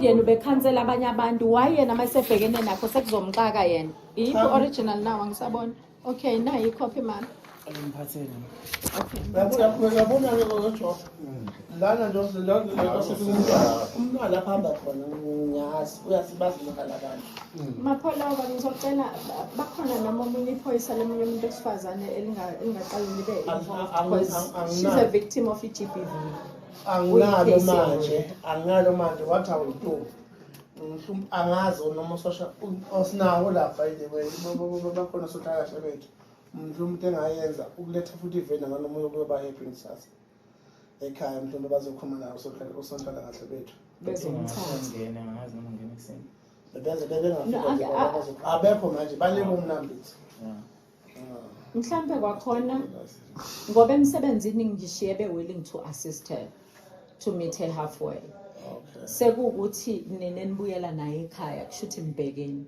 Yena ubekhansela abanye abantu, why yena uma esebhekene nakho sekuzomxaka yena? Iyiphi Cha. original now? Angisabona. Okay, nayi ikhophi mama. Ngiphathele. Okay. Uyabona-ke kojob lana nje umntwana umntwana lapha hamba khona ngiyazi uyasibazi nokala abantu. Mapholoba, ngizocela bakhona noma omunye iphoyisa lemunye umuntu wesifazane elingaqale libe involved because she's a victim of i-GBV. Anginalo Uyi-case manje, anginalo manje. What I will do, mhlawumbe angazi noma social osinawo la, by the way, bakhona sohlakahle bethu. Mhlawumbe into engayenza ukuletha futhi iveni noma uyokuyoba happy kusasa ekhaya, mhlawumbe bazokhuluma nawo usonhlalakahle bethu. Bezomthatha. Ngena ngazi noma ngena ekuseni. Bebeze bebengafika No, nje abekho manje, baleke umnambithi. Yeah. Mhlambe kwakhona ngoba emsebenzini ngishiye be willing to assist her to meet her halfway. Okay. Sekuwukuthi nina nibuyela naye ekhaya, kusho ukuthi mbhekeni.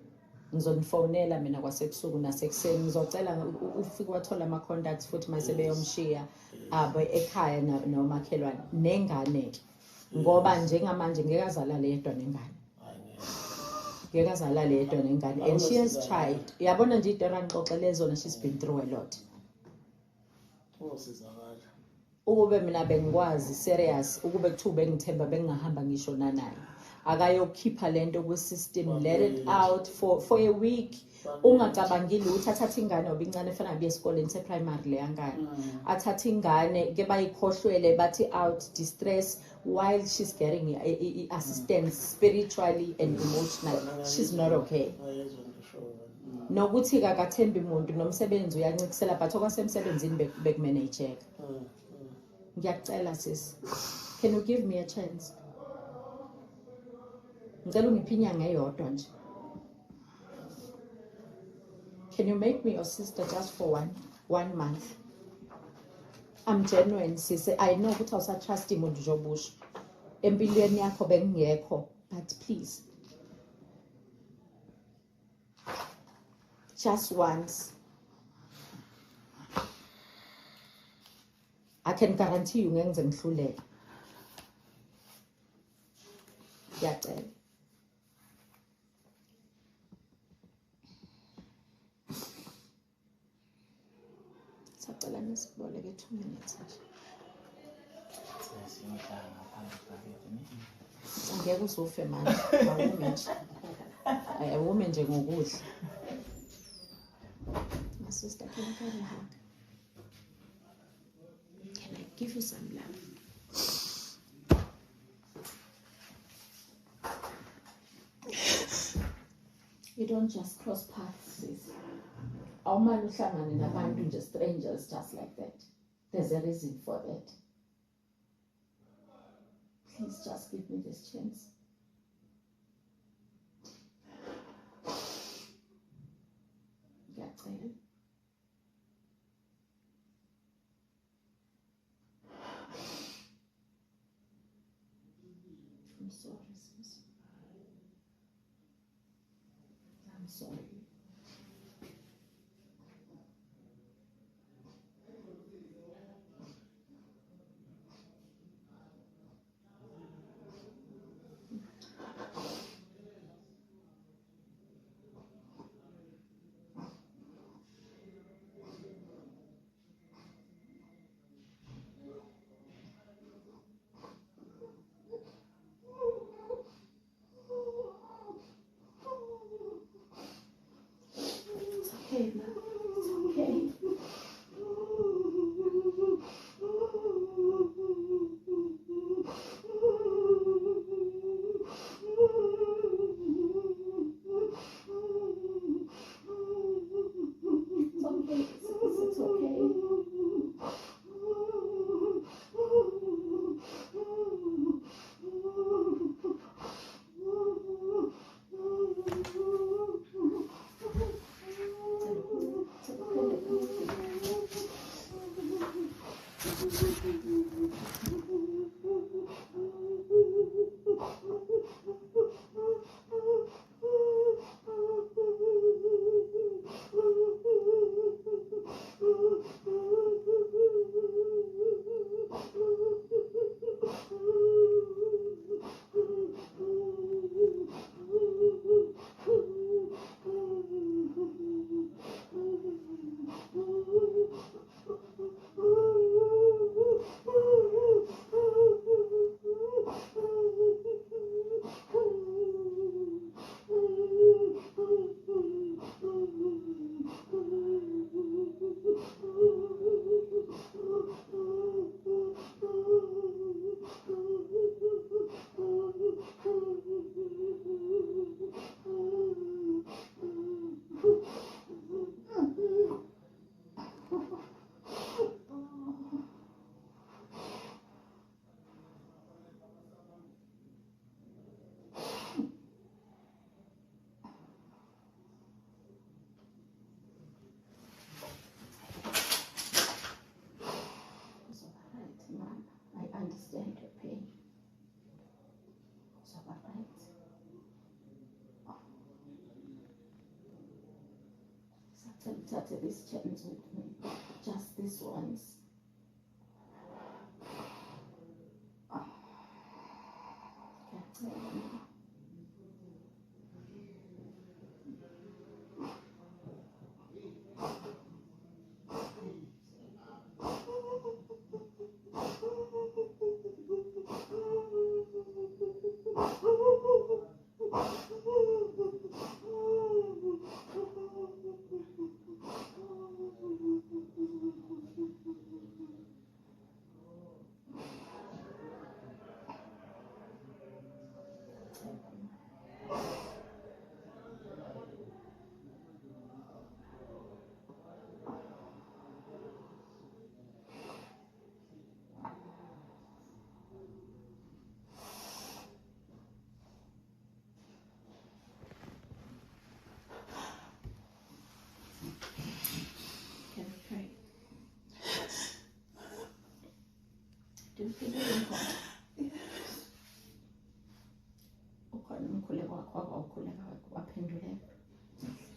Ngizonifonela mina kwasebusuku nasekuseni, ngizocela ufike wathola ama-contacts futhi mase beyomshiya abo ekhaya nomakhelwane nengane-ke, ngoba njengamanje ngeke azalale yedwa nengane, ngeke azalale yedwa nengane, and she has tried. Uyabona nje itori angixoxele zona, she's been through a lot. Uzosizakala. Ukube mina bengikwazi serious, ukube kuthiwa bengithemba, bengingahamba ngisho nanaye akayokhipha lento kwi-system. Let it out for a week, ungacabangile ukuthi athathe ingane, ngoba incane efana ngabe esikoleni se-primary leya ngane. Athathe ingane ke bayikhohlwele, bathi out distress while she's getting i-assistance spiritually and emotionally. She's not okay. Ayezwa ngisho. Nokuthi kakathembi muntu, nomsebenzi uyancikisela, but okwasemsebenzini bekumanageka. Ngiyakucela sis, can you give me a chance? Ngicela ungiphe inyanga eyodwa nje. Can you make me your sister just for one month? I'm genuine, sis. I know ukuthi awusatrust muntu nje obusho empilweni yakho bengingekho, but please, just once. I can guarantee you ngeke ngize ngihluleke. Ngiyacela. Sacela nisiboleke 2 minutes nje. Siyodlala ngaphandle phakethe ne. Angeke uzufe manje, awume nje. Awume nje ngokudla. My sister, can I get a hug? Can I give you some love? You don't just cross paths, sis. Awumane uhlangane nabantu nje, strangers, just like that. There's a reason for that. Please just give me this chance. Ngiyacela. I'm sorry, sis. I'm sorry. Ngicela uthathe this chance with me, just this once. Ngiyacela. Can we pray? Do you believe in God? Ukhona umkhuleko wakho wawukhuleka waphenduleka? Okay.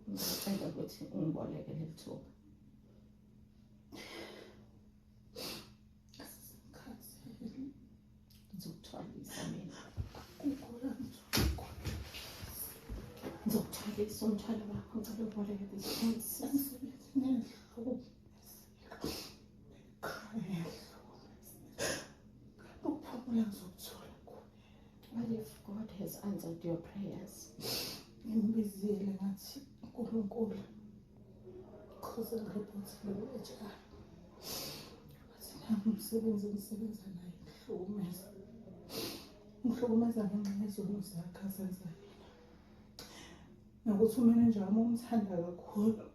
Ngicela ukuthi ungiboleke leli thuba. Sikhathele. Ngizokuthwalisa mina. Kugula ngithola. Ngizokuthwalisa umthwalo wakho. Ngicela uboleke this chance. Emsebenzini ekhaya. Ukuphumula ngizokuthola khona. What if God has answered your prayers? Ngimbizile ngathi uNkulunkulu cause ngiripotile ku-HR. Wathi nami umsebenzi engisebenza naye ngihlukumeza. Ngihlukumeza ngenxa yezono zakhe azenza yena. Nokuthi umenenja wami umthanda kakhulu.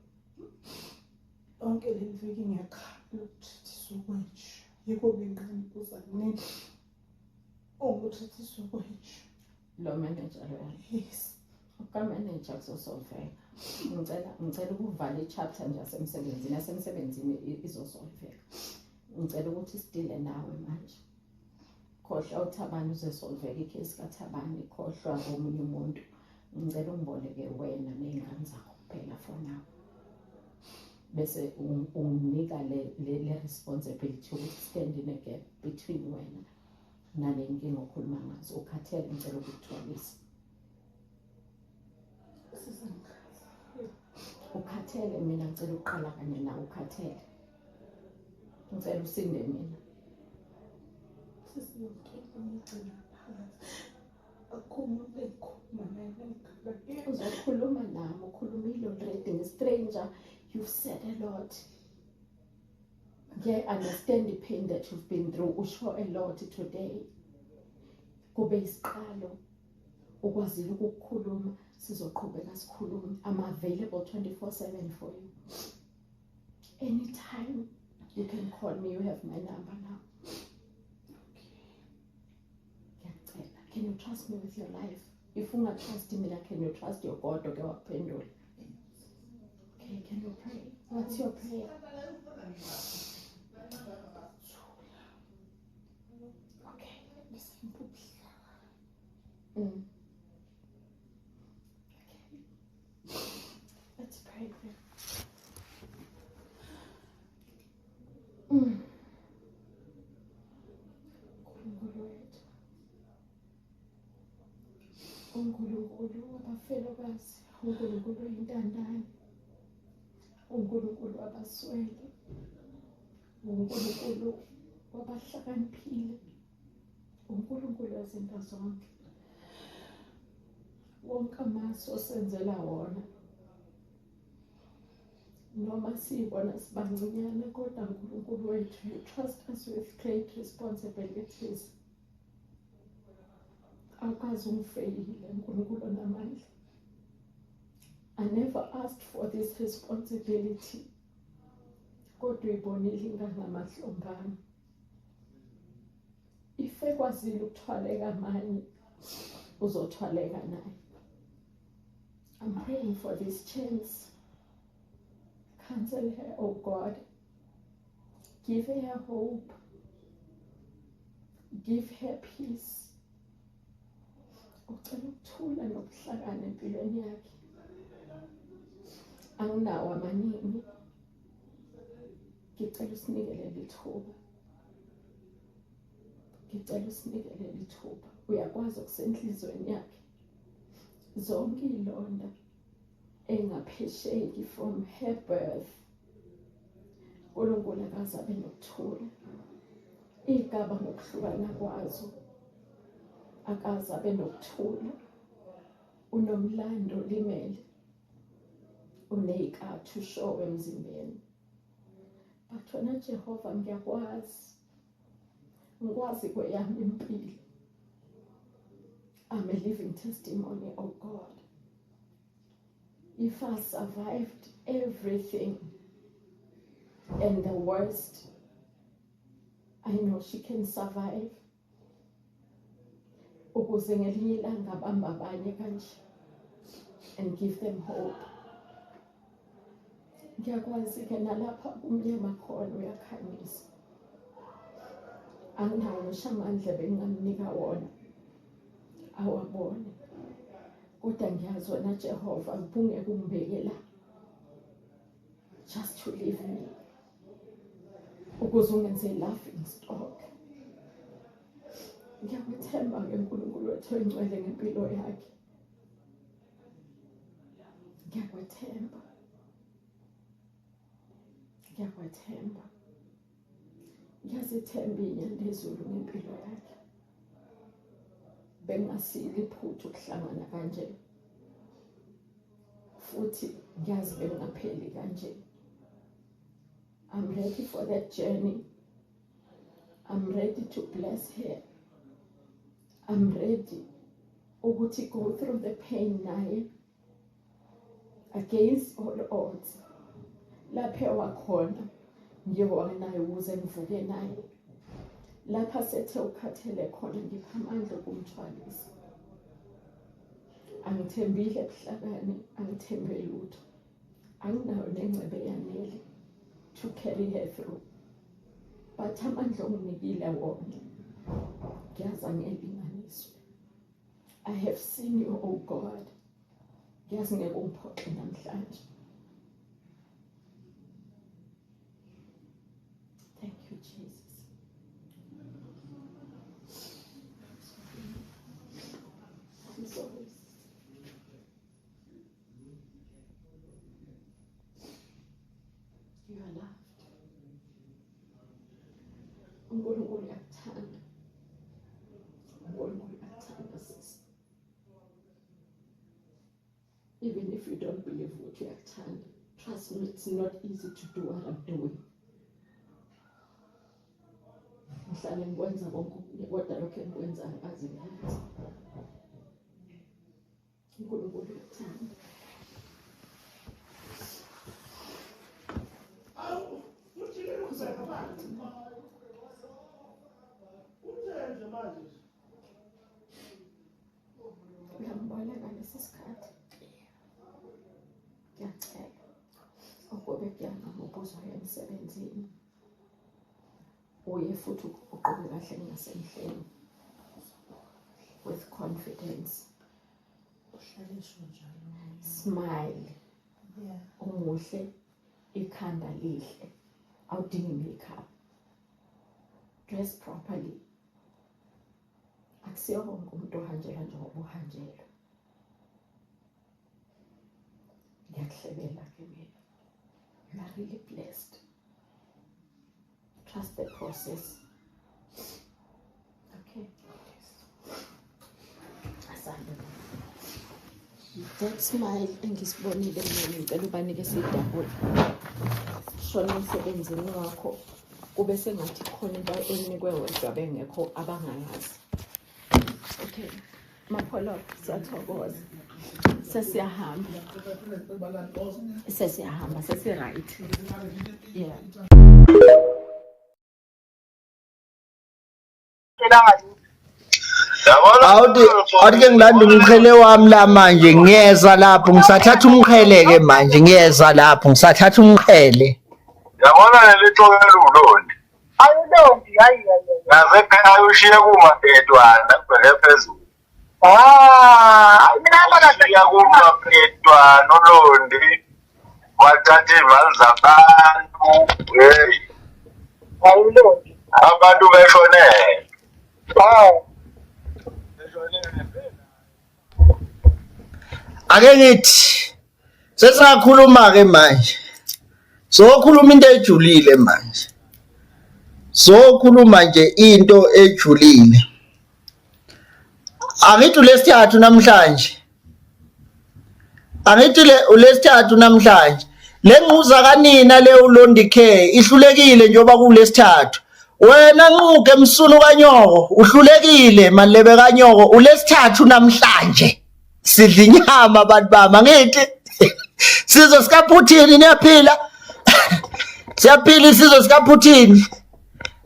Lonke leli viki ngiyakhala ukuthethiswa kwenje. Yikho-ke ngibuza kunini ukuthethiswa kwenje. Lo manager loyana. Yes. Ka-manager kuzosolveka. Ngicela ukuvala i-chapter nje yasemsebenzini. Yasemsebenzini izosolveka. Ngicela ukuthi sidile nawe manje. Khohlwa uThabani, uzosolveka i-case kaThabani, khohlwa omunye umuntu. Ngicela ungiboleke wena ney'ngane zakho kuphela for now. Bese unginika le responsibility yokuthi stand in a gap between wena nale nkinga okhuluma ngazo. Ukhathele, ngicela ukukuthwalisa. Sisangikhathele. Ukhathele, mina ngicela ukuqala kanye nawe. Ukhathele, ngicela usinde mina. Sisi, yonke into ngiyigcina phakathi. Akukho umuntu engikhuluma naye nengikhala kuyena. Uzokhuluma nami, ukhulumile already nge-stranger. You've said a lot. Ngiyayi-understand the pain that you've been through. Usho a lot today. Kube isiqalo, ukwazile ukukhuluma, sizoqhubeka sikhulume. I'm available 24/7 for you. Anytime you can call me, you have my number now. Ngiyacela, can you trust me with your life? If ungatrust mina, can you trust your God oke wakuphendula? Okay, can you pray? What's your prayer? Okay. Bese ngiphuphla. Okay, let's pray then. Nkulunkulu wethu, uNkulunkulu wabafelokazi, uNkulunkulu oyintandane, uNkulunkulu wabaswele, uNkulunkulu wabahlakaniphile, uNkulunkulu wezinto zonke, wonke amasu osenzela wona, noma siyibona sibancinyane, kodwa Nkulunkulu wethu, you trust us with great responsibilities. Awukaze ungifeyile, Nkulunkulu onamandla. I never asked for this responsibility, kodwa uyibonile ingangamahlombe ami. If ekwazile ukuthwaleka amanye, uzothwaleka naye. I'm praying for this chance. Counsel her, oh God. Give her hope. Give her peace. Ucela ukuthula nokuhlakana empilweni yakhe. Anginawo amaningi. Ngicela usinikelele ithuba. Ngicela usinikelele ithuba. Uyakwazi okusenhlizweni yakhe. Zonke iy'londa engaphesheki from her birth. uNkulunkulu akaze abe nokuthula. Iy'gaba ngokuhlukana kwazo akaze abe nokuthula. Unomlando olimele. Uney'kathu sho emzimbeni. But wena Jehova ngiyakwazi. Ngikwazi kweyami impilo. I'm a living testimony, oh God. If I survived everything and the worst, I know she can survive. Ukuze ngelinye ilanga bamba abanye kanje and give them hope. Ngiyakwazi ke nalapha kumnyama khona uyakhanyisa. Anginawo ngisho amandla bengingamnika wona awabone. Kodwa ngiyazi wena Jehova ubungeke ungibeke la just to leave me ukuze ungenze laughing stock. Ngiyakwethemba ke uNkulunkulu wethu oyingcwele ngempilo yakhe. Ngiyakwethemba. Ngiyakwethemba. Ngiyazithemba inyanda ezulu ngempilo yakhe. Bengasile iphutha ukuhlangana kanje. Futhi ngiyazi bengapheli kanje. I'm ready for that journey. I'm ready to bless her. I'm ready ukuthi go through the pain naye against all odds. Lapho wakhona ngiyowa naye ukuze ngivuke naye. Lapha sethe ukhathele khona ngipha amandla okumthwalisa. Angithembile buhlakani, angithembe lutho. Anginayo nengcebe yanele to carry her through. But amandla onginikile wona ngiyazi angelinganiswe. I have seen you, oh God. Ngiyazi ngeke ungiphoxe namhlanje. Thank you, Jesus. I'm sorry. You are loved. uNkulunkulu uyakuthanda. uNkulunkulu uyakuthanda sis. Even if you don't believe ukuthi uyakuthanda, trust me, it's not easy to do what I'm doing. Ngihlale ngikwenza konke okunye kodwa lokho engikwenzayo akaze ngikwenze. uNkulunkulu uyakuthanda. Uyamboleka lesi sikhathi. Ngiyacela ukube kuyanoma ubuzoya emsebenzini uye futhi ugqoke kahle ngasemhleni with confidence. Smile. Umuhle, ikhanda lihle, awudingi makeup. Dress properly. Akusiyo wonke umuntu ohanjelwa njengoba uhanjelwa. Ngiyakuhlebela ke mina. You are really blessed. Trust the process. Okay. Asante. That smile engisibonile mina ngicela ubanike sidabule. Shona emsebenzini wakho kube sengathi khona into oyinikwe wedwa bengekho abangayazi. Okay. Mapholo, siyathokoza. Sesiyahamba. Sesiyahamba, sesi-right. Yeah. Awuthi awuthi ke ngilanda umqhele wami la manje ngiyeza lapho ngisathatha umqhele ke manje ngiyeza lapho ngisathatha umqhele. Yabona leli xoki eluloni. Ayilongi hayi hayi. Ngaze ayoshiya kumabhedwana kubheke phezulu. Ah, mina kahle kumabhedwana uLondi. Wathatha iy'mali zabantu, hey. Hayi uLondi. Abantu beshonele. Hawu. Ake ngithi sesingakhuluma ke manje. Sokhuluma into ejulile manje. Sokhuluma nje into ejulile. Angithi ulesithathu namhlanje. Angithi le ulesithathu namhlanje. Le nquza kanina le uLondi Care ihlulekile njengoba kulesithathu. Wena nquke msunu kanyoko uhlulekile malebe kanyoko ulesithathu namhlanje. Sidla inyama abantu bami angithi sizwe sikaPutin niyaphila. Siyaphila isizwe sikaPutin.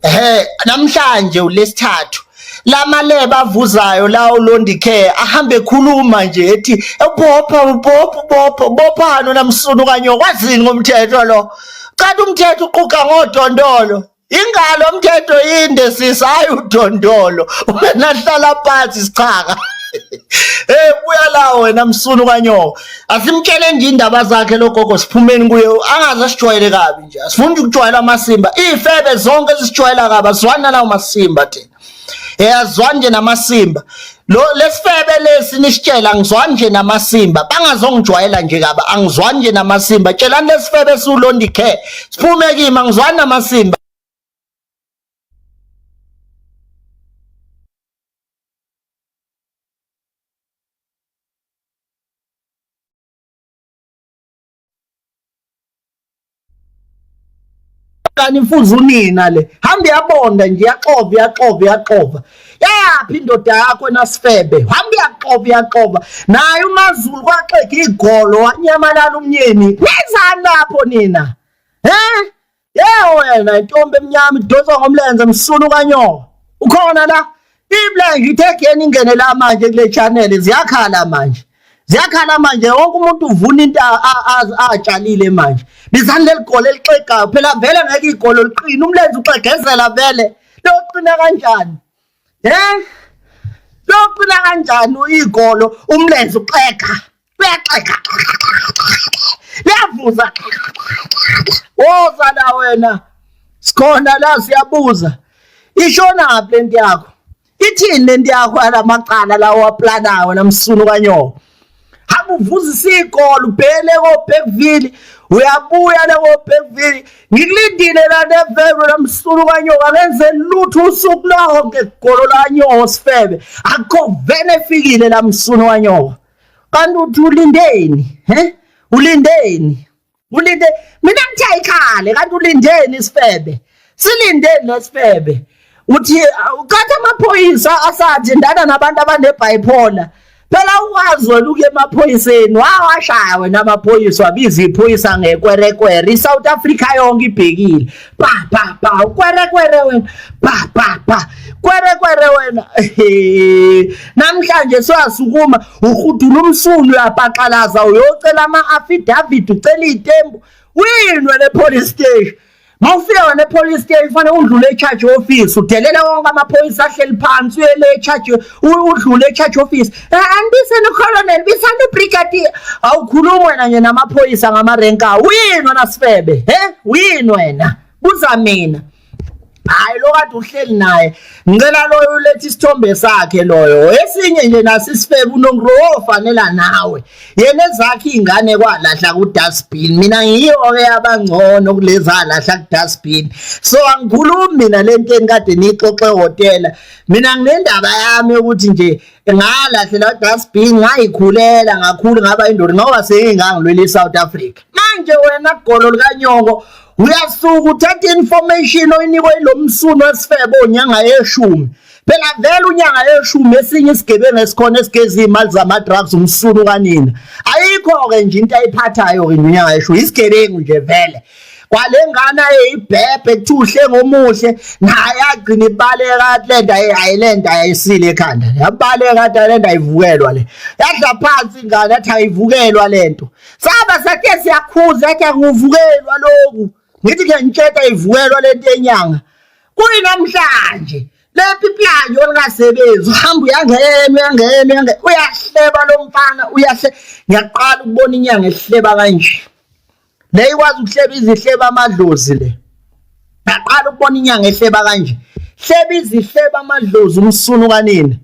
Ehhe namhlanje ulesithathu lamaleba avuzayo la uLondi Care ahambe ekhuluma nje ethi ubopha ubopha ubopha bophano namsunu kanye kwazini ngomthetho lo kanti umthetho uquka ngodondolo ingalo umthetho yinde sisi hayi udondolo wena hlala phansi sichaka. Hey buya la wena msunu kanyoko. Asimtshele nje indaba zakhe lo gogo siphumeni kuye angaze asijwayele kabi nje. Asifuni ukujwayela amasimba. Izifebe zonke ezisijwayela kabi azwana nawo masimba thina. Eh azwani nje namasimba. Lo lesifebe lesi nisitshela ngizwani nje namasimba. Bangazongijwayela nje kabi angizwani nje namasimba. Tshelani lesifebe siwulondi care. Siphume kimi angizwani namasimba. Kani mfuza unina le hamba iyabonda nje iyaxova iyaxova iyaxova yayaphi indoda yakho enasifebe hamba iyaxova iyaxova naye uMaZulu kwaxega igolo wanyamalala umnyeni nenzani lapho nina he Ye wena intombi emnyama idonswa ngomlenze msunu kanyoko. Ukhona la? Iblenje ithe yena ingene la manje kule channel ziyakhala manje. Ziyakhala manje wonke umuntu uvuna into atshalile manje. Bizani leli golo elixegayo phela vele ngeke igolo liqine umlenze uxegezela vele. Loqina kanjani? He? Loqina kanjani igolo umlenze uxega? Uyaxega. Liyavuza. Woza la wena. Sikhona la siyabuza. Ishona phi lento yakho? Ithini lento yakho yalamacala lawo waplanayo namsunu kanyoko? Hamba uvuzisa igolo ubhele koBergville uyabuya le koBergville ngikulindile la neveve lamsulu kanyoka ngenze lutho usuku lonke golo lanyoko sifebe akukho vele efikile lamsunu kanyoka kanti uthi ulindeni he ulindeni ulinde mina ngithi ayikhale kanti ulindeni isifebe silindeni lesifebe uthi uqatha amaphoyisa asathi ndana nabantu abane-bipolar phela ukwazi wena ukuya emaphoyiseni wawashaya wena amaphoyisa wabiza iphoyisa ngekwerekwere i-South Africa yonke ibhekile pa pa pa ukwerekwere wena pa pa pa kwerekwere wena namhlanje soyasukuma uhudula umsunu uyapaxalaza uyocela ama-affidavit ucela iy'tembu wini wena e-police station Mawufika wena epolice station kufanele udlule e-charge office udelele wonke amaphoyisa ahleli phansi uye le charge udlule e-charge office eh, anibiseni ucolonel bisani ubrigadier awukhulumi wena nje namaphoyisa ngamarenka uyini wena sifebe he uyini wena buza mina hayi lo kade uhleli naye ngicela loyo ulethe isithombe sakhe loyo esinye nje naso isifebe unonkro ofanela nawe yena ezakhe iy'ngane kwalahla ku-dustbin mina ngiyo-ke yabangcono kulezi alahla ku-dustbin so angikhulumi mina le nto enikade niyixoxe ehhotela mina nginendaba yami yokuthi nje ngalahlela ku-dustbin ngayikhulela ngakhulu ngaba indoda ngoba sengingangilwela i-South Africa manje wena golo likanyoko uyasuka uthatha information oyinikwe ilo msunu wesifebe onyanga yeshumi phela vele unyanga yeshumi esinye isigebengu esikhona esigeza iy'mali zama-drugs umsunu kanina ayikho-ke nje into ayiphathayo-ke nje unyanga yeshumi isigebengu nje vele kwale ngane ayeyibhebhe kuthiwa uhle ngomuhle naye agcina ibaleka athi lento hayi lento ayisile ekhanda yabaleka athi lento ayivukelwa le yadla phansi ingane athi ayivukelwa lento saba sathe siyakhuza athi akuvukelwa lokhu ngithi ke ngitsheta ayivukelwa lento yenyanga kuyinamhlanje lephi iplanje olungasebenzi uhamba uyangena uyangena uyangena uyahleba lo mfana uyahle ngiyaqala ukubona inyanga ehleba kanje. Le ikwazi ukuhleba izihleba amadlozi le. Ngaqala ukubona inyanga ehleba kanje. Hleba izihleba amadlozi umsunu kanini.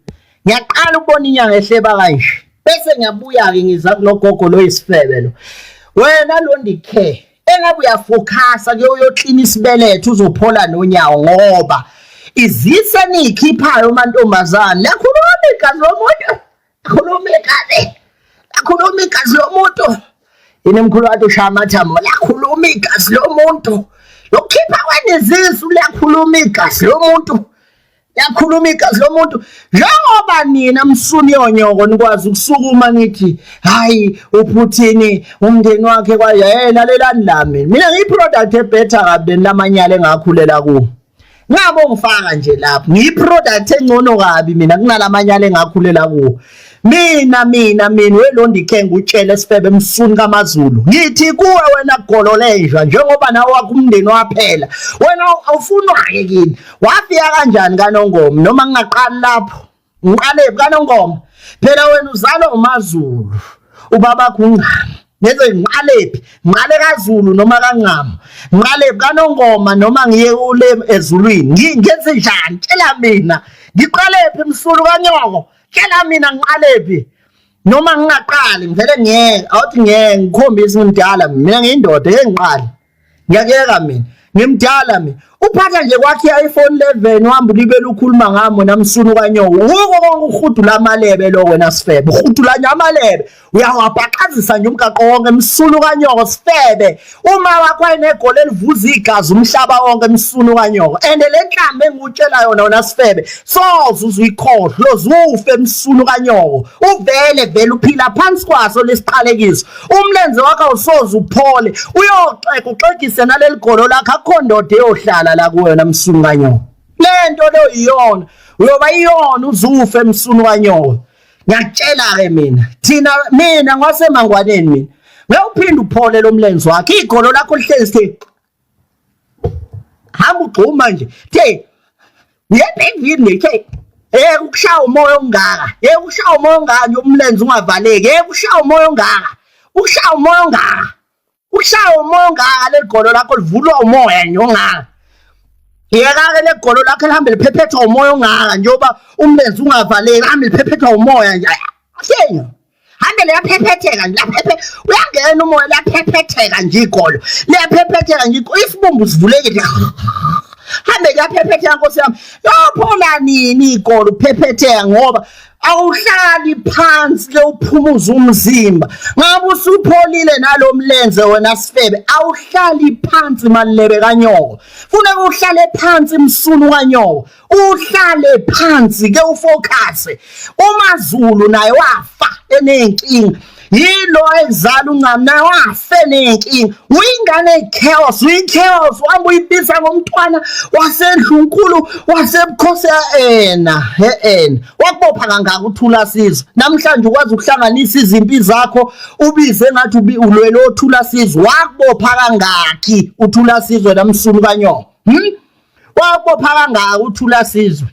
Ngiyaqala ukubona inyanga ehleba kanje. Bese ngiyabuya-ke ngiza kulogogo lo yisifebe lo. Wena Londi Care engabe uyafokhasa ke uyoklina isibeletho uzophola nonyawo ngoba izisa eniyikhiphayo mantombazane lakhuluma igazi lomuntu khuluma igazi lakhuluma igazi lomuntu yini mkhulu wathi ushaya amathambo lakhuluma igazi lomuntu lokukhipha kwenizisu liyakhuluma igazi lomuntu yakhuluma igazi lomuntu njengoba nina msuni yonyoko nikwazi ukusukuma nithi hayi uPutin umndeni wakhe kwaye hey lalelani la mina mina ngiyiproduct ebetter kabi lamanyala engakhulela kuwo ngabo ngifaka nje lapho ngiyiproduct engcono kabi mina kunalamanyala engakhulela kuwo mina mina mina welondi kenge utshele sifebe emsuni kaMaZulu ngithi kuwe wena golo lenja njengoba nawe wakho umndeni waphela wena awufunwa-ke kini wafika kanjani kaNongoma noma ngingaqali lapho ngiqale kaNongoma phela wena uzalwa uMaZulu ubabakho uNgcama ngeze ngiqalephi ngiqale kaZulu noma kaNgcama ngiqalephi kaNongoma noma ngiye ule ezulwini ngenze njani tshela mina ngiqalephi msulu kanyoko tshela mina ngiqalephi noma ngingaqali ngivele ngiyeke awuthi ngiyeke ngikhombise ngimdala mina ngiyindoda ngeke ngiqale ngiyakuyeka mina ngimdala mina uphatha nje kwakhe i-iPhone 11 uhamba ulibele ukhuluma ngami wena msunu kanyoko wuko konke uhudula amalebe lo wena sifebe uhudula nje amalebe uyawabhaqazisa nje umgaqo wonke msunu kanyoko sifebe uma wakho ayinegolo elivuza igazi umhlaba wonke msunu kanyoko and le nhlamba engikutshela yona wena sifebe soze uzuyikhohlwa uzufe msunu kanyoko uvele vele uphila phansi kwaso lesiqalekiso umlenze wakho awusoze uphole uyoxega uxegise naleli golo lakho akukho ndoda eyohlala la kuwena msunu kanyoko le nto leyo iyona uyoba iyona uzufe msunu kanyoko ngiyakutshela-ke mina thina mina ngwasemangwaneni mina ngeke uphinde uphole lo mlenze wakho igolo lakho lihlezi the hamba ugxuma nje the uyebhekini nje Eh ukushaya umoya ongaka. Eh ukushaya umoya ongaka nje umlenze ungavaleki. Eh ukushaya umoya ongaka. Ukushaya umoya ongaka. Ukushaya umoya ongaka legolo lakho livulwa umoya nje ongaka. Yeka-ke legolo lakho lihambe liphephethwa umoya ongaka njengoba umlenze ungavaleki lihambe liphephethwa umoya nje. Ahlenya. Hambe liyaphephetheka nje laphephe uyangena umoya liyaphephetheka nje igolo liyaphephetheka nje isibumbu sivuleke nje hambe liyaphephetheka nkosi yami yophola nini igolo uphephetheka ngoba awuhlali phansi ke uphumuza umzimba ngabe usupholile nalomlenze wena sifebe awuhlali phansi malebe kanyoko funeka uhlale phansi msunu kanyoko uhlale phansi ke ufocus uMaZulu naye wafa enenkinga yilo ezala uncam naye wafe nenkinga uyingane chaos uyi-chaos uhamba uyibiza ngomntwana wasendlunkulu wasebukhosi ena he-ena wakubopha kangaka uthula sizwe namhlanje ukwazi ukuhlanganisa izimpi zakho ubize ngathi ulwele othula sizwe wakubopha kangakhi uthula sizwe namsunu kanyoko Wakubopha kangaka uthula sizwe.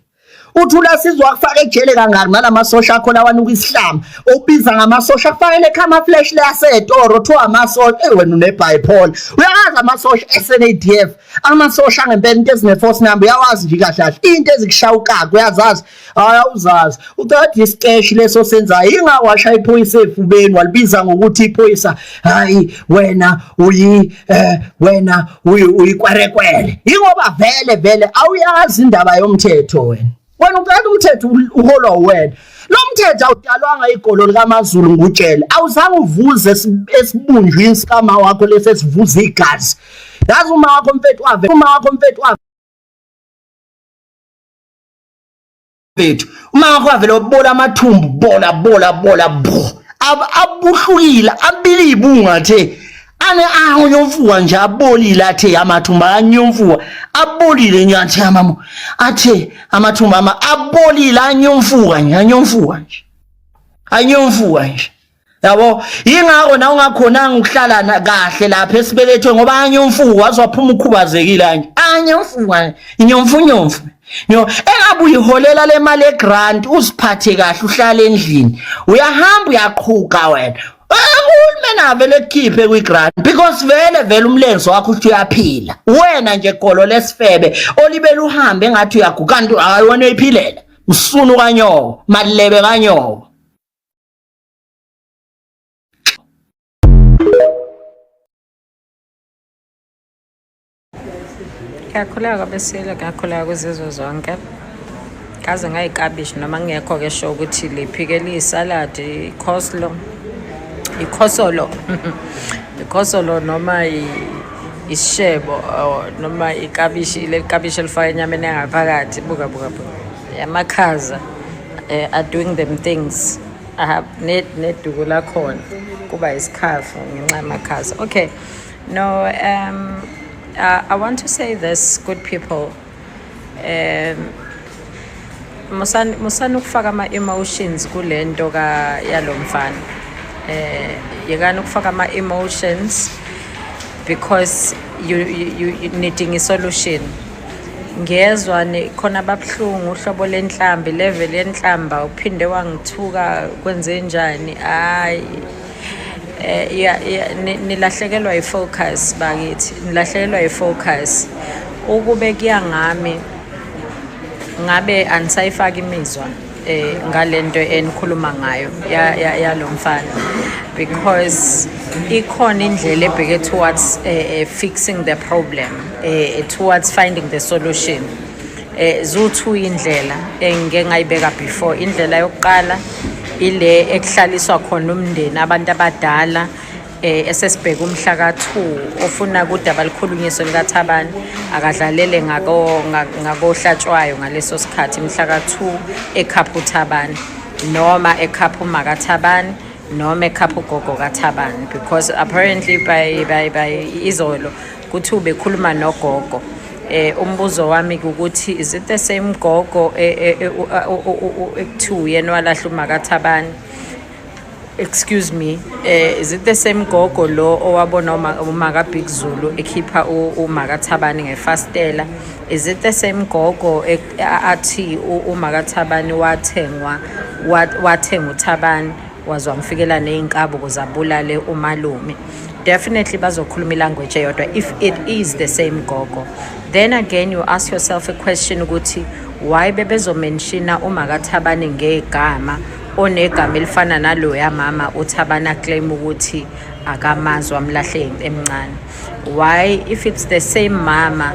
Uthula sizwe wakufaka ejele kangaka nalamasosha akho lawanuka isihlama. Ubiza ngamasosha akufakele camouflage leyasetoro kuthiwa amasosha. Ey wena une bipolar. Uyawazi amasosha SNADF. Amasosha ngempela into ezine force number uyawazi nje kahle kahle. Into ezikushaya ukaka uyazazi. Hayi awuzazi. Ucada isikeshi leso senzayo ingakho washaya iphoyisa efubeni walibiza ngokuthi iphoyisa hayi wena uyi eh wena uyikwerekwere. Ingoba vele vele awuyazi indaba yomthetho wena. Wena ucela umthetho uholwa uwena. Lo mthetho awudalwanga igolo likaMaZulu ngutshele. Awuzange uvuze esibunjwini sikama wakho lesi esivuza igazi. Yazi uma wakho mfethu wave uma wakho mfethu wave bethu uma wakho wavele wabola amathumbu bola bola bola bo abuhlukile abili ibunga athe ane anyomfuka nje abolile athe amathumba anyomfuka abolile nje athe amamo athe amathumba ama abolile anyomfuka nje anyomfuka nje anyomfuka nje yabo yingakho na ungakhonanga ukuhlala kahle lapha esibelethwe ngoba anyomfuka waze waphuma ukhubazekile anje anyomfuka inyomfunyomfu nyo engabe uyiholela le mali egrant uziphathe kahle uhlale endlini uyahamba uyaqhuga wena. Uhulumeni avele kukhiphe kwi-grant because vele vele umlenze wakho uthi uyaphila wena nje golo lesifebe olibele uhambe engathi uyaguga kanti hayi wena uyiphilela msunu kanyoko malebe kanyoko. Ngiyakhuleka kwabesilo, ngiyakhuleka kwizizwe zonke. Kaze ngayikabishi noma ngingekho-ke sure ukuthi liphi-ke liyisaladi, ikhoslo, ikhosolo, ikhosolo noma isishebo noma ikabishi, leli kabishi elifaka enyameni yangaphakathi. Buka, buka, buka. Amakhaza are doing them things. Neduku lakhona kuba isikhafu ngenxa yamakhaza. Okay. No, I want to say this, good people. Musani ukufaka ama-emotions kule nto ka yalo mfana. Yekani ukufaka ama-emotions because you nidinga i-solution. Ngiyezwa khona ababuhlungu uhlobo lenhlambi, level yenhlamba, uphinde wangithuka kwenze njani? Hayi. Ya, nilahlekelwa i-focus bakithi, nilahlekelwa i-focus. Ukube kuya ngami ngabe anisayifaki imizwa ngalento enikhuluma ngayo yalo mfana, because ikhona indlela ebheke towards fixing the problem, towards finding the solution. Zu-two indlela engike ngayibeka before. Indlela yokuqala ile ekuhlaliswa khona umndeni, abantu abadala, esesibheka umhla ka-2, ofuna kudaba likhulunyiswe likaThabani akadlalele ngakohlatshwayo ngaleso sikhathi mhla ka-2 ekhapha uThabani noma ekhapha umakaThabani noma ekhapha ugogo kaThabani, because apparently by izolo kuthi ubekhuluma nogogo. Umbuzo wami ukuthi, is it the same gogo ekuthiwa uyena walahla umakaThabani? Excuse me, is it the same gogo lo owabona umaka Big Zulu ekhipha umakaThabani ngefastela? Is it the same gogo athi umakaThabani wathengwa, wathenga uThabani waze wamfikela ney'nkabi ukuze abulale umalume? Definitely bazokhuluma ilanguage eyodwa if it is the same gogo. Then again, you ask yourself a question ukuthi why bebezomentiona umakaThabani ngegama, onegama elifana naloya mama uThabani aclaim ukuthi akamazi, wamlahle emncane? Why, if it's the same mama,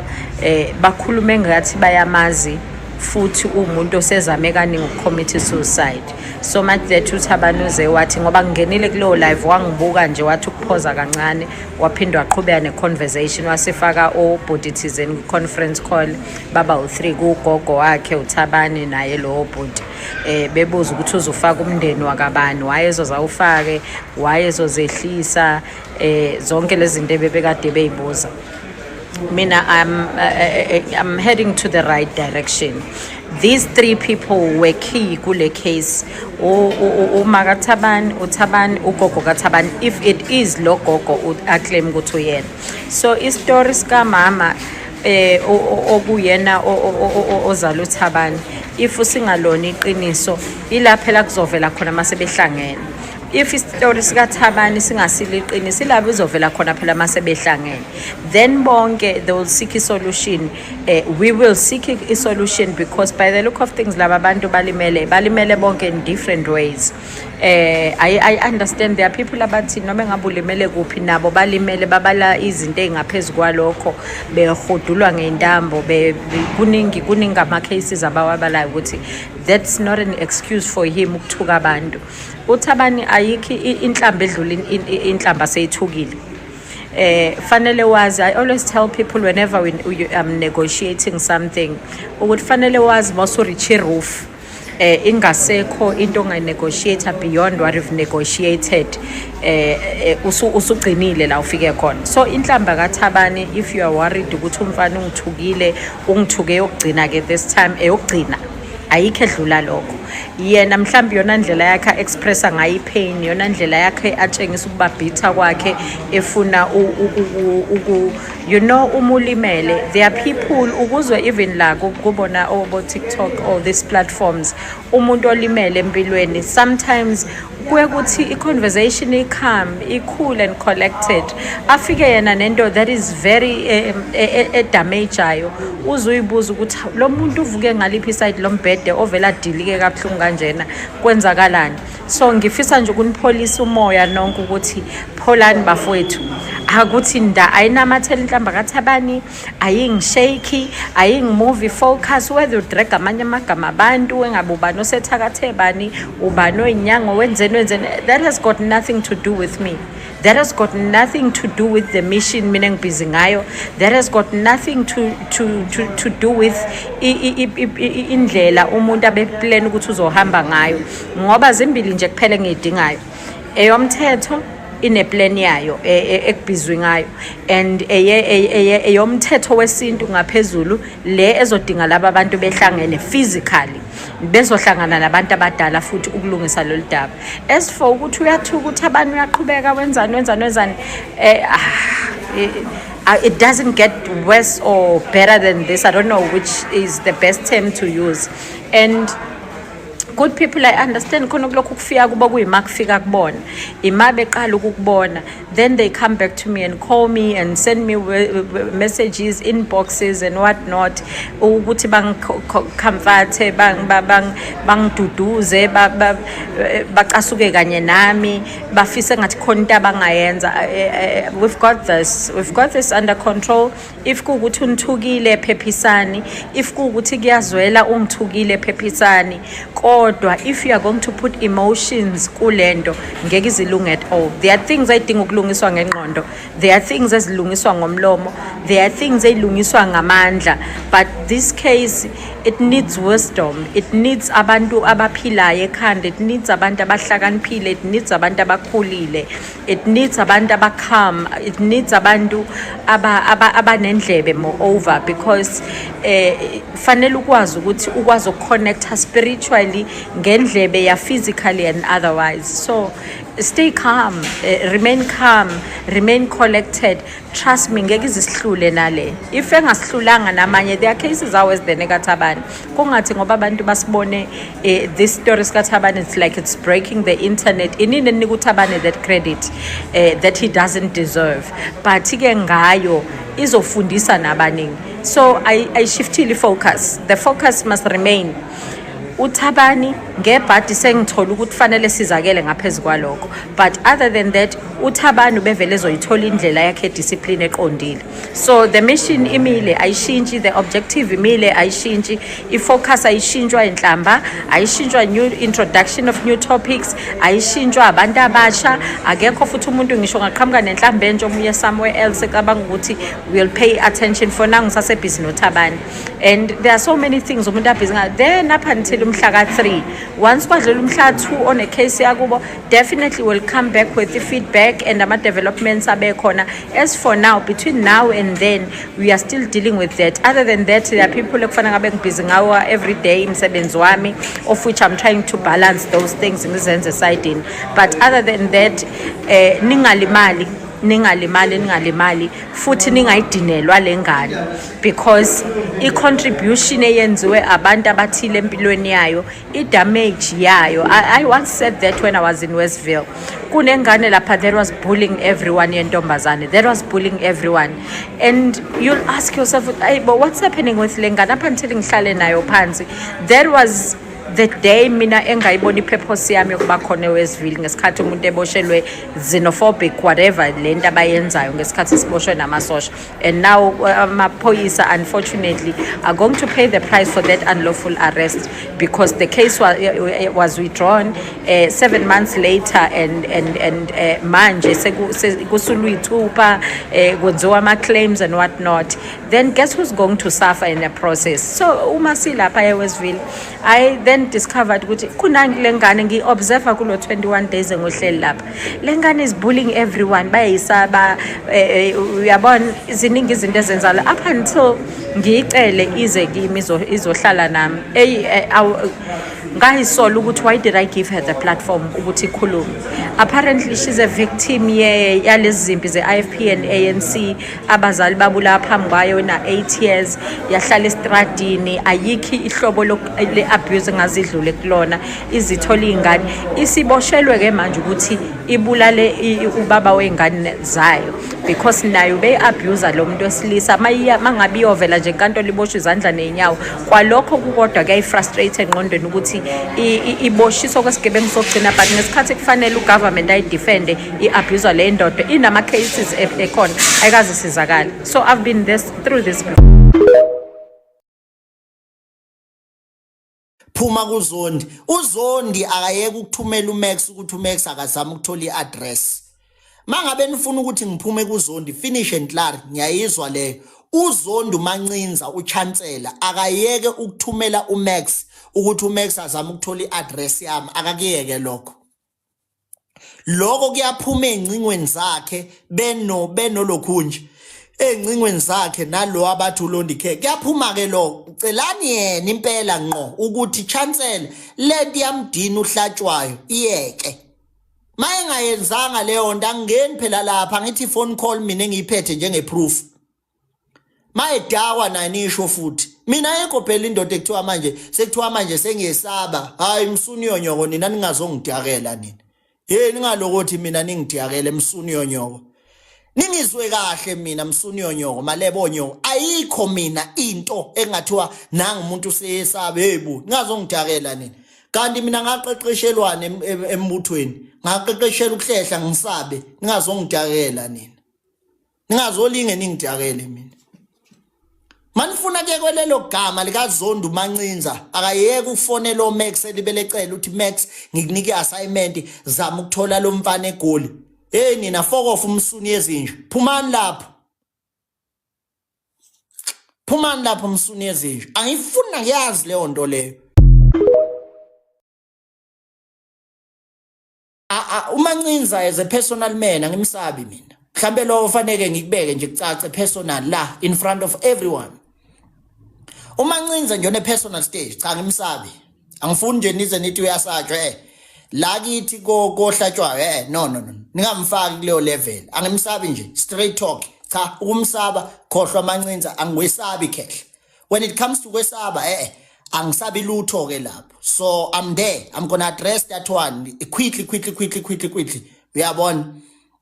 bakhulume ngathi bayamazi, futhi uwumuntu osezame kaningi ukucommit suicide, so much that uThabani uze wathi ngoba ngingenile kuleyo live, wangibuka nje, wathi ukuphoza kancane, waphinde waqhubeka ne-conversation, wasifaka obhuti thizeni kwi-conference call, baba u-three, kugogo wakhe, uThabani, naye lowo bhuti, bebuza ukuthi uzofaka umndeni wakabani, wayezozawufake, wayezozehlisa, zonke lezi zinto ebebekade beyibuza. Mina I'm heading to the right direction. These three people were key kule case, umakaThabani, uThabani, ugogo kaThabani, if it is lo gogo aclaim ukuthi uyena. So istory sikamama okuyena ozala uThabani, if singalona iqiniso, ila phela kuzovela khona mase behlangene. If isitori sikaThabani singasilo iqiniso, ilapho izovela khona phela mase behlangene. Then bonke they will seek a solution. We will seek a solution because by the look of things laba bantu balimele, balimele bonke in different ways. I understand there are people abathi noma engabe ulimele kuphi, nabo balimele, babala izinto ey'ngaphezu kwalokho, behudulwa ngey'ntambo, kuningi kuningi ama-cases abawabalayo ukuthi that's not an excuse for him ukuthuka abantu. UThabani ayikho inhlamba edlula inhlamba seyithukile. Fanele wazi, I always tell people whenever I'm negotiating something ukuthi fanele wazi mawusu-reach roof, ingasekho into ongayinegotiate beyond what you've negotiated, usugcinile la ufike khona. So inhlamba kaThabani, if you are worried ukuthi umfana ungithukile, ungithuke yokugcina ke this time, eyokugcina, ayikho edlula lokho. Yena mhlawumbe yona ndlela yakhe a-expressa ngayo i-pain, yona ndlela yakhe atshengisa ukuba bitter kwakhe, efuna uma ulimele, there are people ukuzwe even la kubona obo TikTok or these platforms, umuntu olimele empilweni sometimes kuye kuthi i-conversation i-calm, i-cool and collected, afike yena nento that is very edamageayo, uze uyibuza ukuthi lo muntu uvuke ngaliphi iside lombhede ovela adilike kabuhlungu kanjena, kwenzakalani? So ngifisa nje ukunipholisa umoya nonke ukuthi pholani bafowethu, akuthi nda ayinamathela inhlamba kaThabani, ayingishake, ayingimove focus, whether udrag amanye amagama abantu engabe ubani osethakathe bani, ubani oyinyango, wenzeni wenzeni, that has got nothing to do with me. That has got nothing to do with the mission mina engibhizi ngayo. That has got nothing to do with indlela umuntu abeplan ukuthi uzohamba ngayo, ngoba zimbili nje kuphela engiyidingayo: eyomthetho ineplan yayo ekubhizwe ngayo, and eyomthetho wesintu ngaphezulu, le ezodinga laba abantu behlangene physically, bezohlangana nabantu abadala futhi ukulungisa lolu daba. As for ukuthi uyathuka ukuthi abantu, uyaqhubeka wenzani wenzani wenzani, it doesn't get worse or better than this. I don't know which is the best term to use. And good people, I understand khona kulokhu kufika kubo, kuyima kufika kubona, ima beqala ukukubona, then they come back to me and call me and send me messages, inboxes and what not, ukuthi bangicomforte, bangiduduze, bacasuke kanye nami, bafise ngathi khona into abangayenza. We've got this, we've got this under control. If kuwukuthi unithukile, phephisani. If kuwukuthi kuyazwela ungithukile, phephisani. Kodwa if you are going to put emotions kulento, ngeke izilunge at all. There are things ayidinga ukulungiswa ngengqondo, there are things ezilungiswa ngomlomo, there are things ezilungiswa ngamandla, but this case, it needs wisdom, it needs abantu abaphilayo ekhanda, it needs abantu abahlakaniphile, it needs abantu abakhulile, it needs abantu abacalm, it needs abantu abanendlebe moreover, because fanele ukwazi ukuthi ukwazi ukuconnecta spiritually ngendlebe ya physically and otherwise. So stay calm, remain calm, remain collected. Trust me, ngeke izisihlule nale if engasihlulanga namanye. There are cases always the nekaThabani, kungathi ngoba abantu basibone this story sikaThabani, it's like it's breaking the internet. Inini enika uThabani that credit that he doesn't deserve, but ke ngayo izofundisa nabaningi. So I shiftile focus. The focus must remain uThabani. Ngebhadi sengithola ukuthi fanele sizakele ngaphezu kwalokho, but other than that, uThabani ubevele ezoyithola indlela yakhe, discipline eqondile. So the mission imile, ayishintshi. The objective imile, ayishintshi. I-focus ayishintshwa inhlamba, ayishintshwa new introduction of new topics, ayishintshwa abantu abasha. Akekho futhi umuntu ngisho ngaqhamuka nenhlamba entsha omunye somewhere else ecabanga ukuthi we'll pay attention. For now ngisasebhizi noThabani, and there are so many things umuntu abhizi ngayo. Then up until umhla ka-3, once kwadlula umhla 2 on a case yakubo, definitely will come back with the feedback and ama-developments abekhona. As for now, between now and then, we are still dealing with that. Other than that, there are people ekufana ngabe ngibhizi ngawo every day, imsebenzi wami, of which I'm trying to balance those things, ngizenze esayidini. But other than that, ningalimali, ningalimali, ningalimali futhi, ningayidinelwa le ngane, because i-contribution eyenziwe abantu abathile empilweni yayo, i-damage yayo. I once said that when I was in Westville, kunengane lapha that was bullying everyone, yentombazane that was bullying everyone, and you'll ask yourself, "Hey, but what's happening with le ngane?" Up until ngihlale nayo phansi, that was the day mina engayibona ipurpose yami yokuba khona eWestville, ngesikhathi umuntu eboshelwe xenophobic whatever, lento abayenzayo ngesikhathi siboshwe namasosha. And now amaphoyisa unfortunately are going to pay the price for that unlawful arrest, because the case was withdrawn 7 months later, and manje kusulwa ithupha, kwenziwa ama-claims and what not. Then guess who's going to suffer in the process? So uma silapha eWestville, I then discovered ukuthi kunangi le ngane ngiyi-observa kulo 21 days engohleli lapha. Le ngane is bullying everyone, bayayisaba, uyabona, ziningi izinto ezenzalo, up until ngiyicele ize kimi, izohlala nami. Eyi, Ngayisola ukuthi why did I give her the platform ukuthi ikhulume. Apparently she's a victim ye yalezi zimpi ze-IFP and ANC. Abazali babulawa phambi kwayo na 8 years, yahlala estradini, ayikho ihlobo le-abuse engazidlule kulona, izithola iy'ngane. Isiboshelwe ke manje ukuthi ibulale ubaba wey'ngane zayo because naye ubeyi-abuser lo muntu wesilisa. Mangabe iyovela nje enkantolo iboshwe izandla ney'nyawo, kwalokho kukodwa kuyayi-frustrate engqondweni ukuthi iboshiswa kwesigebengu sokugcina, but ngesikhathi kufanele ugovernment ayidefende i-abuser le ndoda inama-cases ekhona ayikaze isizakale. So I've been this through this before. Phuma kuZondi. UZondi akayeke ukuthumela uMax ukuthi uMax akazama ukuthola iaddress. Mangabe nifuna ukuthi ngiphume kuZondi finish and clear ngiyayizwa leyo. UZondi uMancinza uchancellor akayeke ukuthumela uMax ukuthi uMax azame ukuthola iaddress yami akakuyeke lokho. Lokho kuyaphuma ey'ncingweni zakhe beno benolokhunje ey'ncingweni zakhe nalo abathi uLondi Care kuyaphuma-ke lo celani yena impela ngqo ukuthi chancellor lento iyamdina uhlatshwayo iyeke ma engayenzanga leyo nto angingeni phela lapha ngithi phone call mina engiyiphethe njenge-proof Mayedakwa naye nisho futhi. Mina ayikho phela indoda ekuthiwa manje sekuthiwa manje sengiyesaba. Hayi msuni yonyoko nina ningazongidakela nina. Hey ningalokothi mina ningidakele msuni yonyoko. Ningizwe kahle mina msuni yonyoko malebo onyoko. Ayikho mina into engathiwa nanga umuntu useyesaba hey bu ningazongidakela nina. Kanti mina ngaqeqeshelwana embuthweni. Ngaqeqeshela ukuhlehla ngisabe ningazongidakela nina. Ningazolinge ningidakele mina. Manifuna ke kwelelo gama likaZondo Mancinza akayeke ufonela oMax elibelecela uthi Max ngikunike assignment zama ukuthola lo mfana eGoli. Hey nina fokof umsuni yezinja. Phumani lapho. Phumani lapho umsuni yezinja. Angifuni ngiyazi leyo nto leyo. uMancinza as a personal man angimsabi mina mhlambe lo faneke ngikubeke nje kucace personal la in front of everyone uMancinza nje one personal stage cha ngimsabi angifuni nje nize nithi uyasatshwa eh la kithi kohlatshwayo eh no no no ningamfaki kuleyo level angimsabi nje straight talk cha ukumsaba khohlwa Mancinza angiwesabi khehla when it comes to kwesaba eh angisabi lutho ke lapho so i'm there i'm gonna address that one quickly quickly quickly quickly quickly uyabona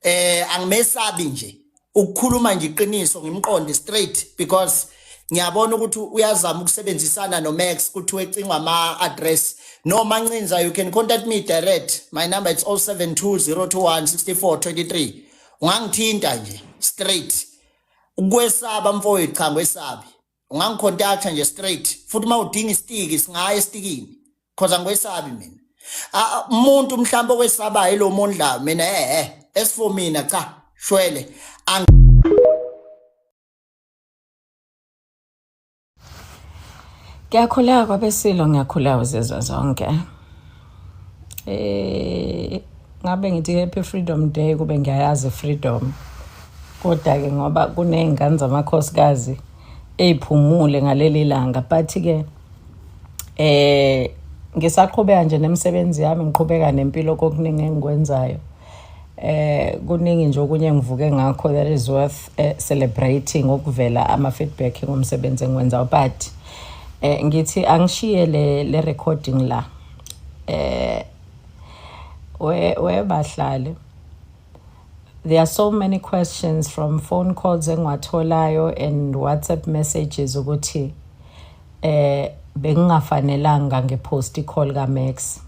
eh angimesabi nje ukukhuluma nje iqiniso ngimqonde straight because ngiyabona ukuthi uyazama ukusebenzisana noMax kuthiwe ecingwa ama address no Mancinza you can contact me direct my number is 0720216423 ungangithinta nje straight ukwesaba mfowethu cha ngwesabi ungangicontacta nje straight futhi uma udinga isitiki singaya esitikini cause angikwesabi mina umuntu mhlawumbe okwesabayo ilo mondlayo mina eh eh as for mina cha shwele Ngiyakhuleka kwabesilo ngiyakhuleka zizwe zonke. Eh ngabe ngithi happy freedom day kube ngiyayazi freedom. Kodwa ke ngoba kuney'ngane zamakhosikazi ey'phumule ngaleli langa but ke eh ngisaqhubeka nje nemisebenzi yami ngiqhubeka nempilo kokuningi engikwenzayo. Eh kuningi nje okunye engivuke ngakho that is worth eh, celebrating okuvela ama feedback ngomsebenzi engiwenzayo but eh ngithi angishiye le le recording la eh we webahlali there are so many questions from phone calls engiwatholayo and WhatsApp messages ukuthi eh bengingafanelanga ngepost call kaMax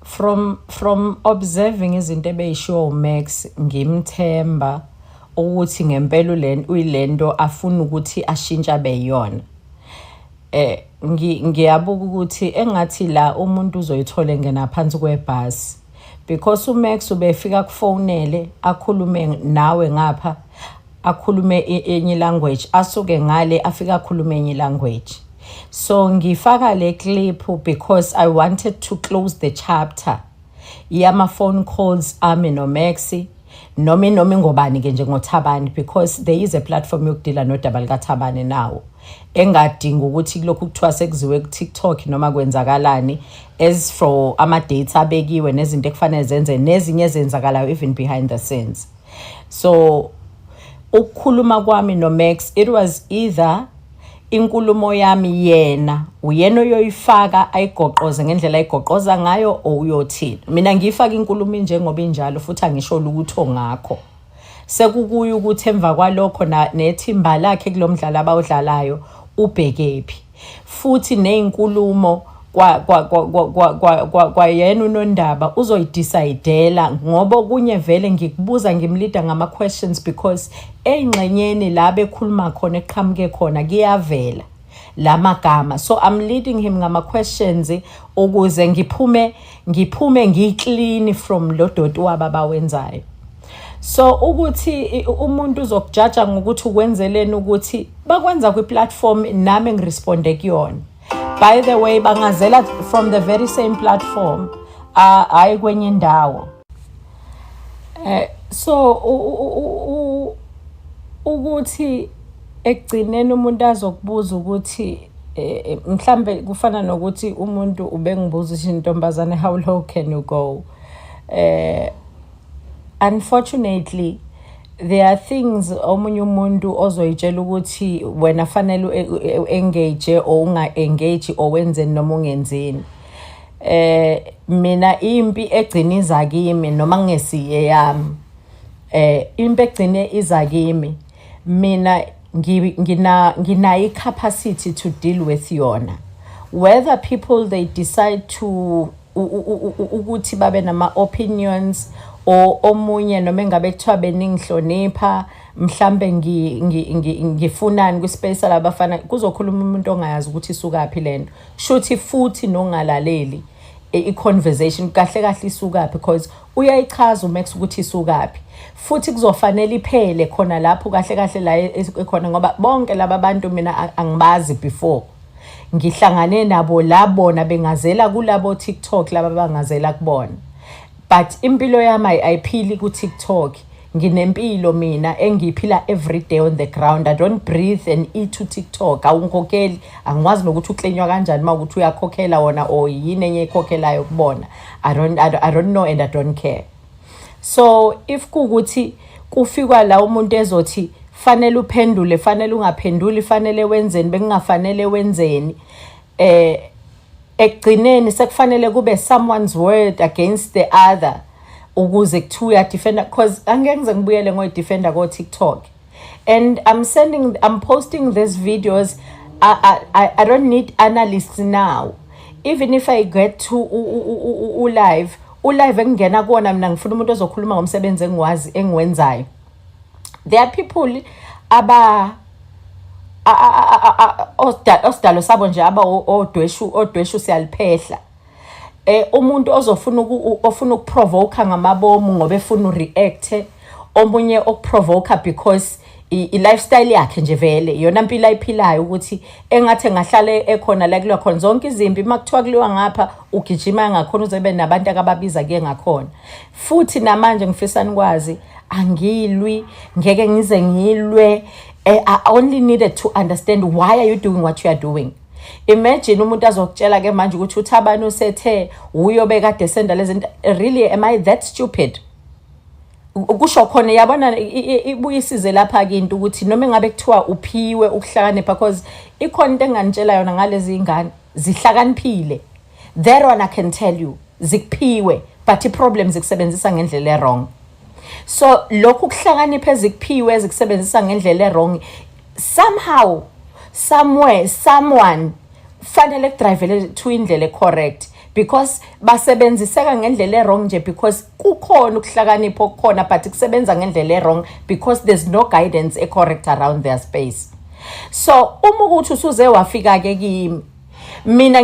from from observing izinto ebeyishiwo uMax ngimthemba ukuthi ngempela uyilento afuna ukuthi ashintshe abe yiyona eh ngiyabuka ukuthi engathi la umuntu uzoyithola engena phansi kwebhasi because uMax ubefika kufonele akhulume nawe ngapha akhulume enye language asuke ngale afike akhulume enye language so ngifaka le clip because I wanted to close the chapter yama phone calls ami noMax noma noma ingobani ke nje ngoThabani because there is a platform yokudila nodaba likaThabani nawo. Engadingi ukuthi kulokhu kuthiwa sekuziwe ku-TikTok noma kwenzakalani as for ama-dates abekiwe nezinto ekufanele zenze nezinye ezenzakalayo even behind the scenes. So ukukhuluma kwami noMax, it was either inkulumo yami yena uyena oyoyifaka ayigoqoze ngendlela ayigoqoza ngayo or uyothini. Mina ngiyifaka inkulumo injengoba injalo futhi angisho lutho ngakho. Sekukuye ukuthi emva kwalokho nethimba lakhe kulo mdlalo abawudlalayo ubhekephi futhi nezinkulumo kwayena uNondaba uzoyidecidela, ngoba okunye vele ngikubuza ngimleada ngama-questions because ey'ngxenyeni la bekhuluma khona eqhamuke khona kuyavela lamagama. So I'm leading him ngama-questions ukuze ngiphume ngiyi-clean from lo doti wabo abawenzayo. So ukuthi umuntu uzokujaja ngokuthi ukwenzeleni ukuthi bakwenza kwi-platform nami ngiresponde kuyona. By the way, bangazela from the very same platform, hayi kwenye indawo. So ukuthi ekugcineni umuntu azokubuza ukuthi mhlambe kufana nokuthi umuntu ubengibuza ukuthi, "Ntombazane, how low can you go?" Unfortunately there are things omunye umuntu ozoyitshela ukuthi wena fanele engage or unga-engage or wenzeni noma ungenzeni. Mina impi egcina iza kimi noma kungesiye yami, impi egcine iza kimi mina nginayo i-capacity to deal with yona, whether people they decide to ukuthi babe nama-opinions or omunye noma engabe kuthiwa beningihlonipha mhlambe ngifunani kwispace labafana, kuzokhuluma umuntu ongayazi ukuthi isukaphi lento, shuthi futhi nongalaleli i-conversation kahle kahle isukaphi, because uyayichaza uMax ukuthi isukaphi futhi kuzofanele iphele khona lapho kahle kahle la ekhona, ngoba bonke laba bantu mina angibazi before ngihlangane nabo la bona bengazela kulabo TikTok laba bangazela kubona. But impilo yami ayiphili ku TikTok. Nginempilo mina engiyiphila every day on the ground. I don't breathe and eat to TikTok. Awungikhokheli, angikwazi nokuthi uklenywa kanjani uma ukuthi uyakhokhela wona or yini enye ekhokhelayo kubona. I don't know and I don't care. So if kukuthi kufikwa la umuntu ezothi fanele uphendule, fanele ungaphenduli, fanele wenzeni, bekungafanele wenzeni, ekugcineni sekufanele kube someone's word against the other ukuze kuthiwe uyadefenda, because angeke ngize ngibuyele ngoyidefenda ko-TikTok. And I'm posting these videos. I don't need analysts now. Even if I get to u-live, u-live engingena kuwona mina ngifuna umuntu ozokhuluma ngomsebenzi engiwazi engiwenzayo. There are people aba osidalo sabo nje aba odweshu siyaliphehla, umuntu ozofuna ofuna ukuprovoke ngamabomu ngoba efuna ureact, omunye okuprovoke because i-lifestyle yakhe nje vele iyona mpilo ayiphilayo, ukuthi engathi engahlala ekhona la kuliwa khona zonke izimpi, uma kuthiwa kuliwa ngapha ugijima ngakhona, uze nabantu akababiza kuye ngakhona. Futhi namanje ngifisa nikwazi, angilwi, ngeke ngize ngilwe. I only needed to understand why are you doing what you are doing. Imagine umuntu azokutshela ke manje ukuthi uThabani usethe uyo bekade senda lezi zinto. Really, am I that stupid? Kusho khona yabona ibuyisize lapha ke into ukuthi noma engabe kuthiwa uphiwe ukuhlakanipha, because ikhona into enganitshela yona ngalezi ingane, zihlakaniphile. That one I can tell you, zikuphiwe, but i-problem zikusebenzisa ngendlela e-wrong. So lokhu kuhlakanipha ezikuphiwe ezikusebenzisa ngendlela e-wrong, somehow, somewhere, someone fanele kudrivele to indlela e-correct, because basebenziseka ngendlela e-wrong nje because kukhona ukuhlakanipha okukhona, but kusebenza ngendlela e-wrong because there's no guidance e-correct around their space. So uma ukuthi usuze wafika ke kimi mina,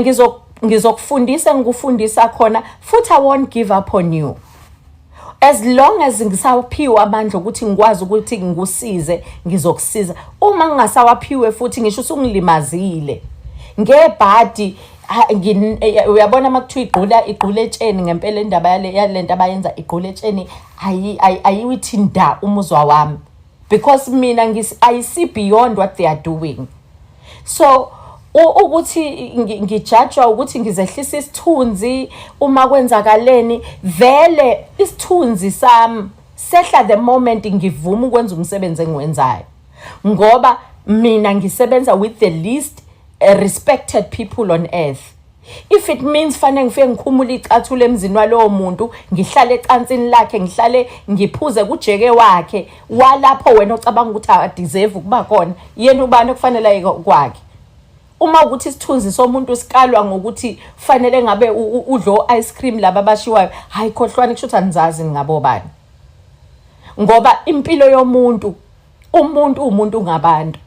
ngizokufundisa ngikufundisa khona futhi I won't give up on you as long as ngisawaphiwe amandla ukuthi ngikwazi ukuthi ngikusize, ngizokusiza. Uma ngingasawaphiwe futhi, ngisho usungilimazile ngebhadi, uyabona uma kuthiwa igqula igqula etsheni ngempela, indaba yale yalento abayenza igqula etsheni ayiwithi nda umuzwa wami, because mina I see beyond what they are doing. So ukuthi ngijajwa ukuthi ngizehlisa isithunzi uma kwenzakaleni, vele isithunzi sami sehla the moment ngivuma ukwenza umsebenzi engiwenzayo, ngoba mina ngisebenza with the least respected people on earth. If it means fanele ngifike ngikhumule icathulo emzini walowo muntu, ngihlale ecansini lakhe, ngihlale ngiphuze kujeke wakhe walapho wena ocabanga ukuthi adeserve ukuba khona, yena ubani okufanele aye kwakhe? Uma ukuthi isithunzi somuntu sikalwa ngokuthi fanele ngabe udlo ice cream laba abashiwayo, hayi khohlwani, kusho ukuthi anizazi ningabobani, ngoba impilo yomuntu, umuntu umuntu ngabantu.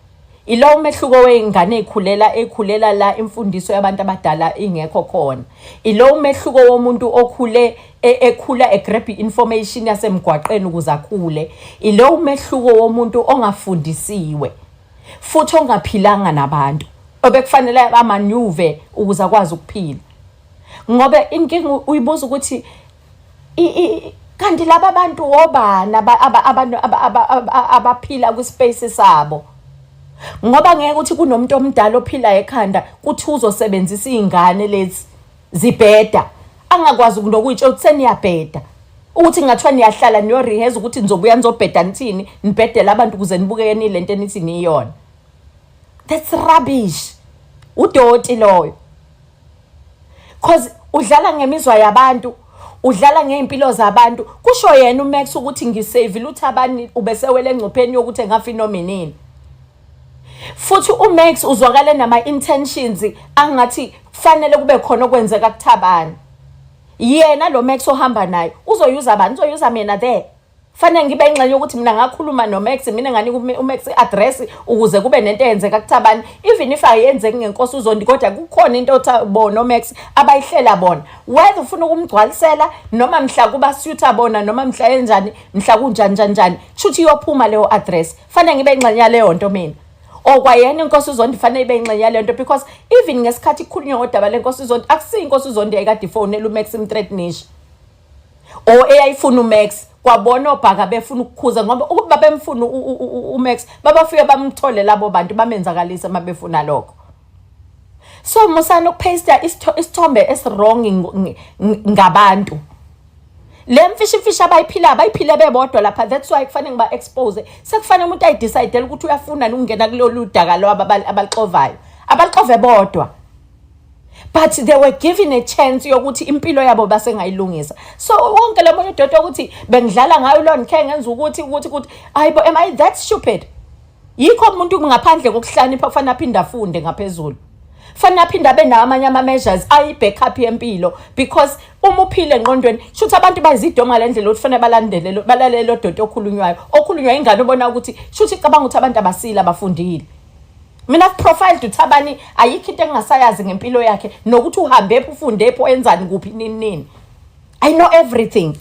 Ilo umehluko wey'ngane ey'khulela ey'khulela la imfundiso yabantu abadala ingekho khona. Ilo umehluko womuntu okhule ekhula egrab i-information yasemgwaqeni ukuze akhule. Ilo umehluko womuntu ongafundisiwe futhi ongaphilanga nabantu obekufanele amanyuve ukuze akwazi ukuphila, ngoba inkinga uyibuza ukuthi kanti laba bantu wobani abantu abaphila kwispace sabo, ngoba ngeke ukuthi kunomuntu omdala ophila ekhanda kuthi uzosebenzisa iy'ngane lezi zibheda, angakwazi nokuyitsho ukuthi seniyabheda, ukuthi ngathiwa niyahlala niyorehearse ukuthi nizobuya nizobheda, nithini, nibhedele abantu ukuze nibukeke nilento enithi niyona. That's rubbish, udoti loyo, cause udlala ngemizwa yabantu, udlala ngey'mpilo zabantu. Kusho yena uMax ukuthi ngisavile uThabani, ubesewele engcupheni yokuthi engafa noma inini. Futhi uMax uzwakale nama-intentions angathi kufanele kube khona okwenzeka kuThabani. Yena lo Max ohamba naye uzoyuza bani? Uzoyuza mina there? Fanele ngibe ingxenye yokuthi mina ngakhuluma noMax, mina nganika uMax i-address ukuze kube nento eyenzeka kuThabani? Even if ayenzeki ngenkosi uZondi, kodwa kukhona into bona oMax abayihlela bona, whether ufuna ukumgcwalisela noma mhla kuba suita bona noma mhla enjani, mhla kunjani njani njani, shuthi iyophuma leyo address. Fanele ngibe ingxenye yaleyo nto mina? Or kwayena inkosi uZondi fanele ibe ingxenye yaleyo nto? Because even ngesikhathi kukhulunywa ngodaba lenkosi uZondi, akusiyo inkosi uZondi yayikade ifonela uMax imthreatenisha or eyayifuna uMax. Kwabona obhaka befuna ukukhuza, ngoba ukuba bemfuna uMax babafike bamthole labo bantu, bamenzakalisa uma befuna lokho. So musana ukupaste isithombe esiwrong ngabantu. Le mfishi mfishi abayiphila abayiphile bebodwa lapha. That's why kufanele ngiba expose. Sekufanele umuntu ayidecide ukuthi uyafuna ukungena kulolu daka lwabo abalixovayo, abalixove bodwa, but they were given a chance yokuthi impilo yabo basengayilungisa. So wonke lo munye udoda ukuthi bengidlala ngayo lo ngikhe ngenza ukuthi hayibo, am I that stupid? Yikho umuntu ngaphandle kokuhlakanipha kufanele aphinde afunde ngaphezulu, fanele aphinde abe nawo amanye ama-measures ayi-backup yempilo, because uma uphile engqondweni, shuthi abantu bayizidoma ngale ndlela ukuthi fanele balandele, balalele lo doti okhulunywayo, okhulunywa ingane ubona ukuthi shuthi icabanga ukuthi abantu abasile, abafundile. Mina I've profiled uThabani, ayikho into engingasayazi ngempilo yakhe, nokuthi uhambe phi, ufunde phi, enzani, kuphi, nini nini. I know everything.